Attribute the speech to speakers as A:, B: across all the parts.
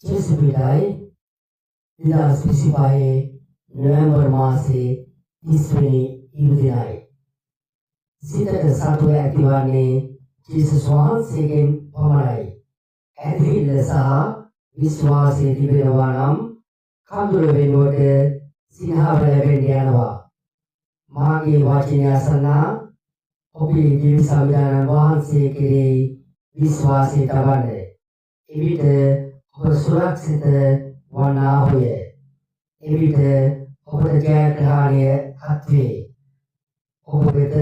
A: ජේසු පිහිටයි. 2025 නොවැම්බර් මාසයේ 30 වෙනි ඉරුදිනයි. සිතට සතුට ඇතිවන්නේ ජේසුස් වහන්සේගෙන් පමණයි. ඇදහිල්ල සහ විශ්වාසය තිබෙනවා නම් කඳුළ වෙනුවට සිනහව ලැබෙන්න යනවා. මාගේ වචනය අසන්නා ඔබේ දෙවි සමිඳාණන් වහන්සේ කෙරෙහි විශ්වාසය තබන්න. එවිට ඔබ සුරක්ෂිත වන්නාහුය. එවිට ඔබට ජයග්‍රහණය අත්වේ. ඔබ වෙත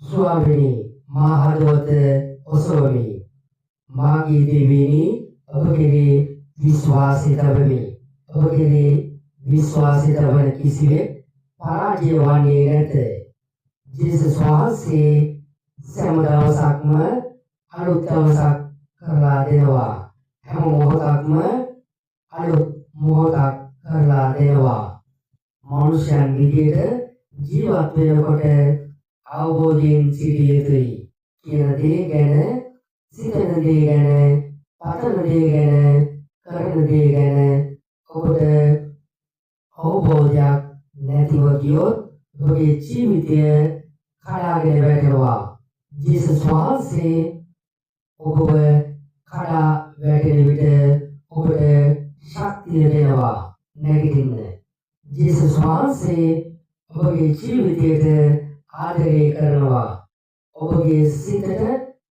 A: ස්වාමිනී, මා හදවත ඔසවමි. මාගේ දෙවියනි, ඔබ කෙරේ විශ්වාසය තබමි. ඔබ කෙරේ විශ්වාසය තබන කිසිවෙක් පරාජය වන්නේ නැත. ජේසුස් වහන්සේ සෑම දවසක්ම අලුත් දවසක් කරලා දෙනවා. හැම මොහොතක්ම අලුත් මොහොතක් කරලා දෙනවා. මනුෂ්‍යයන් විදියට ජීවත් වෙනකොට අවබෝධයෙන් සිටිය යුතුයි. කියන දේ ගැන, සිතන දේ ගැන, පතන දේ ගැන, කරන දේ ගැන ඔබට අවබෝධයක් නැතිව ගියොත් ඔබගේ ජීවිතය කඩාගෙන වැටෙනවා. ජේසුස් වහන්සේ ඔබව කඩා වැටෙන විට ඔබට ශක්තිය දෙනවා නැගිටින්න. ජේසුස් වහන්සේ ඔබගේ ජීවිතයට ආදරය කරනවා. ඔබගේ සිතට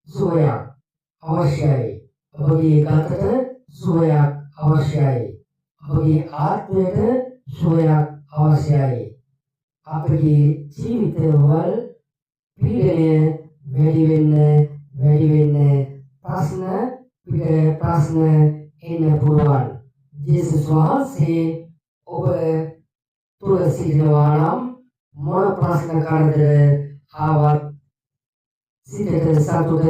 A: සුවයක් අවශ්‍යයි. ඔබගේ ගතට සුවයක් අවශ්‍යයි. ඔබගේ ආත්මයට සුවයක් අවශ්‍යයි. අපගේ ජීවිතවල පීඩනය වැඩි වෙන්න වැඩි වෙන්න ප්‍රශ්න පිට ප්‍රශ්න එන්න පුළුවන්. ජේසුස් වහන්සේ ඔබ තුළ සිටිනවා නම් මොන ප්‍රශ්න කරදර ආවත් සිතට සතුට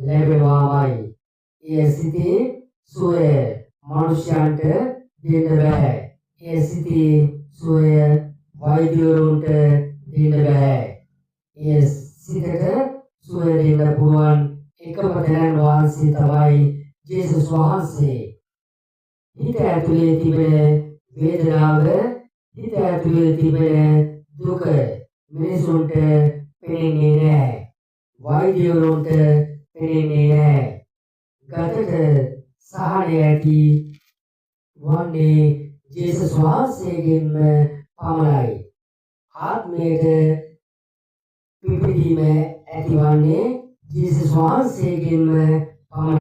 A: ලැබෙනවාමයි. එය සිතේ සුවය මනුෂ්‍යයන්ට දෙන්න බෑ. එය සිතේ සුවය වෛද්‍යවරුන්ට දෙන්න බෑ. එය සිතට සුවය දෙන්න පුළුවන් එකම තැනන් වහන්සේ තමයි ජේසුස් වහන්සේ. හිත ඇතුලේ තිබෙන වේදනාව, හිත ඇතුලේ තිබෙන දුක මිනිසුන්ට පෙනෙන්නේ නෑ. වෛද්‍යවරුන්ට පෙනෙන්නේ නෑ. ගතට සහනය ඇති වන්නේ ජේසුස් වහන්සේගෙන්ම පමණයි. ආත්මයට පිබිදීම ඇතිවන්නේ ජේසුස් වහන්සේගෙන්ම පමණයි.